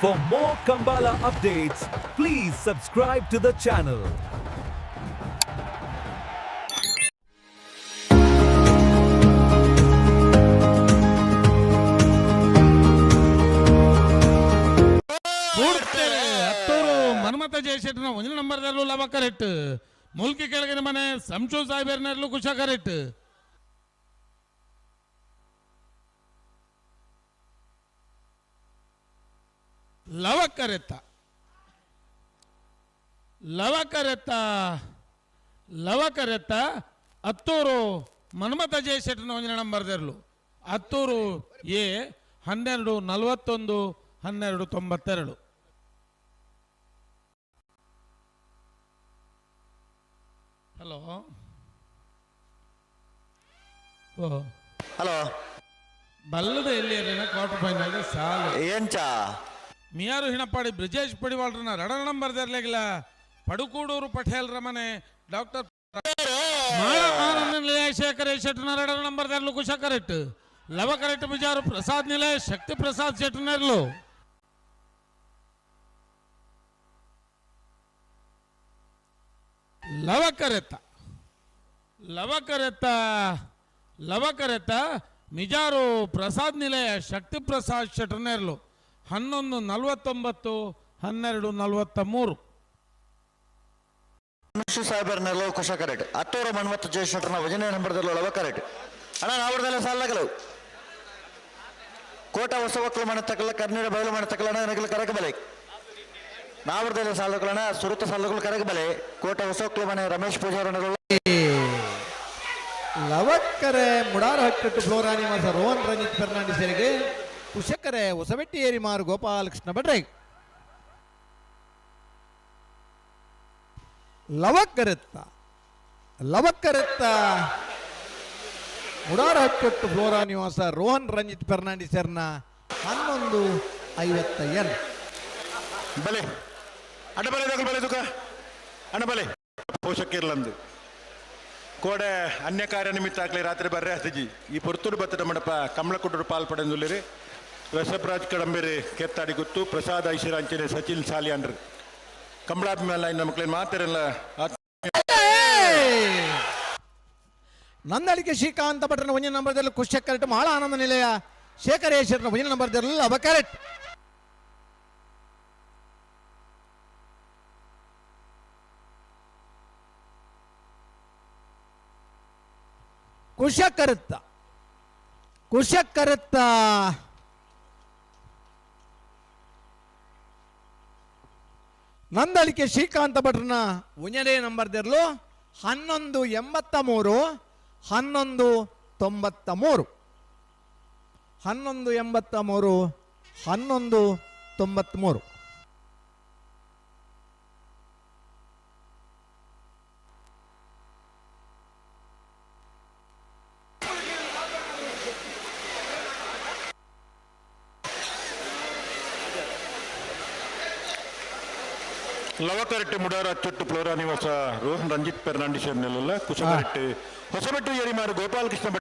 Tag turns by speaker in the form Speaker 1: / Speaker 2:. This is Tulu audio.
Speaker 1: For more Kambala updates, please subscribe to the channel.
Speaker 2: Attur Manmatha ಜಯಶೆಟ್ಟನ ಒಂಜಿ ನಂಬರ್ ದರ್ಲು ಲವ ಕರೆಕ್ಟ್. ಮುಲ್ಕಿ ಕೆಳಗಿನ ಮನೆ ಸಂಶು ಸಾಹೇಬರ್ನರ್ಲು ಕುಶ ಕರೆಕ್ಟ್. ಲವ ಕರೆತ್ತ, ಲವ ಕರೆತ್ತ, ಲವ ಕರೆತ್ತ. ಅತ್ತೂರು ಮನ್ಮಥ ಜಯಶೆಟ್ಟನ ಒಂಜಿ ನಂಬರ್ ದರ್ಲು. ಅತ್ತೂರು ಎ 12:41, 12:92. ಹಲೋ. ಓ.
Speaker 3: ಹಲೋ.
Speaker 2: ಬಲ್ಲದ ಎಲ್ಲಿ ಕ್ವಾರ್ಟರ್ ಫೈನಲ್ ಸಾಲು.
Speaker 3: ಎಂಚ?
Speaker 2: ಮಿಯಾರು ಹಿಣಪಾಡಿ ಬ್ರಿಜೇಶ್ ಪಡಿವಾಳ್ರನ ರಡ ನಂಬರ್ ದರ್ಲೆಗಿಲ್ಲ. ಪಡುಕೂಡೂರು ಪಠೇಲ್ರ ಮನೆ ಡಾಕ್ಟರ್ ಮಾಳ ಆನಂದ ನಿಲಯ ಶೇಖರ್ ಶೆಟ್ಟನ ರಡ ನಂಬರ್ ದರ್ಲು ಕುಶ ಕರೆಕ್ಟ್. ಲವ ಕರೆಕ್ಟ್ ಬಿಜಾರು ಪ್ರಸಾದ್ ನಿಲಯ ಶಕ್ತಿ ಪ್ರಸಾದ್ ಶೆಟ್ಟನರ್ಲು. ಲವ ಕರೆತ್ತ, ಲವ ಕರೆತ್ತ, ಲವ ಕರೆತ್ತ. ಮಿಜಾರು ಪ್ರಸಾದ್ ನಿಲಯ ಶಕ್ತಿ ಪ್ರಸಾದ್ ಶೆಟ್ಟನೇರ್ಲು. 11:49, 12:43.
Speaker 3: ಅಂಶು ಸಾಹೇಬರ್ನೆಲ್ಲ ಕುಶ ಕರೆಕ್ಟ್. ಅತ್ತೂರು ಮನ್ಮತ್ತ ಜಯಶೆಟ್ಟರ್ನ ವಜನೆ ನಂಬರ್ದಲ್ಲಿ ಒಳವ ಕರೆಕ್ಟ್. ಅಣ್ಣ, ನಾವಡ್ದಲ್ಲ ಸಾಲಗಲು ಕೋಟ ಹೊಸವಕ್ಕಲು ಮನೆ ತಕಲ ಕರ್ನೀರ ಬಯಲು ಮನೆ ತಕಲ. ಅಣ್ಣ, ನಗಲು ಕರಕ ಬಲೆ. ನಾವಡ್ದಲ್ಲ ಸಾಲುಗಳಣ್ಣ, ಸುರುತ ಸಾಲುಗಳು ಕರಕ ಬಲೆ. ಕೋಟ ಹೊಸವಕ್ಕಲು ಮನೆ ರಮೇಶ್ ಪೂಜಾರಿ.
Speaker 4: ಲವಕ್ಕರೆ ಮುಡಾರ ಹಕ್ಕಟ್ಟು ಫ್ಲೋರಾ ನಿವಾಸ ರೋಹನ್ ರಂಜಿತ್ ಫೆರ್ನಾಂಡಿಸರಿಗೆ. ಕುಶಕರೆ ಹೊಸಬೆಟ್ಟಿ ಏರಿಮಾರು ಗೋಪಾಲಕೃಷ್ಣ ಭಟ್ರೆ. ಲವಕ್ಕರೆತ್ತ, ಲವಕ್ಕರೆತ್ತ. ಮುಡಾರ ಹಕ್ಕಟ್ಟು ಫ್ಲೋರಾ ನಿವಾಸ ರೋಹನ್ ರಂಜಿತ್ ಫೆರ್ನಾಂಡಿಸರ್ನ 11:52.
Speaker 5: ಬಲೆ ಅಣ್ಣ, ಬಲೆ ತಗಲ್, ಬಲೆ ತುಕ ಅಣ್ಣ, ಬಲೆ. ಪೋಷಕಿರ್ಲಂದು ಕೋಡೆ ಅನ್ಯ ಕಾರ್ಯ ನಿಮಿತ್ತ ಆಗ್ಲಿ ರಾತ್ರಿ ಬರ್ರೆ ಹತ್ತಿಜಿ. ಈ ಪೊರ್ತುಡು ಬತ್ತದ ಮಂಡಪ ಕಮಲಕುಡ್ಡು ಪಾಲ್ಪಡೆಂದುಲ್ಲಿರಿ ರಸಪ್ರಾಜ್ ಕಡಂಬೇರಿ ಕೆತ್ತಾಡಿ ಗುತ್ತು, ಪ್ರಸಾದ್ ಐಶ್ವರ್ಯ ಅಂಚನೆ ಸಚಿನ್ ಸಾಲಿಯಾನ್ರು ಕಮಲಾಭಿಮಾನ ಮಕ್ಕಳೇನು ಮಾತಾರಲ್ಲ.
Speaker 4: ನಂದಳಿಕೆ ಶ್ರೀಕಾಂತ ಭಟ್ರನ ಒಂದಿನ ನಂಬರ್ದಲ್ಲಿ ಕುಶ ಕರೆಕ್ಟ್. ಮಾಳ ಆನಂದ ನಿಲಯ ಶೇಖರೇಶ್ವರನ ಒಂದಿನ ನಂಬರ್ದಲ್ಲಿ ಲವ ಕರೆಕ್ಟ್. ಕುಶ ಕರುತ್ತ, ಕುಶ ಕರುತ್ತ. ನಂದಳಿಕೆ ಶ್ರೀಕಾಂತ ಭಟ್ರನ ಒಂದನೇ ನಂಬರ್ದಿರಲು 11:83, 11:93, 11:83, 11:93.
Speaker 5: ಲವಕರೆಟ್ಟಿ ಮುಡಾರ ಅಚ್ಚೊಟ್ಟು ಫ್ಲೋರಾ ನಿವಾಸ ರೋಹನ್ ರಂಜಿತ್ ಫೆರ್ನಾಂಡಿಸ್ ನೆಲಲ್ಲ. ಕುಶಕರೆಟ್ಟಿ ಹೊಸಬೆಟ್ಟು ಏರಿಮಾರು ಗೋಪಾಲಕೃಷ್ಣ ಭಟ್.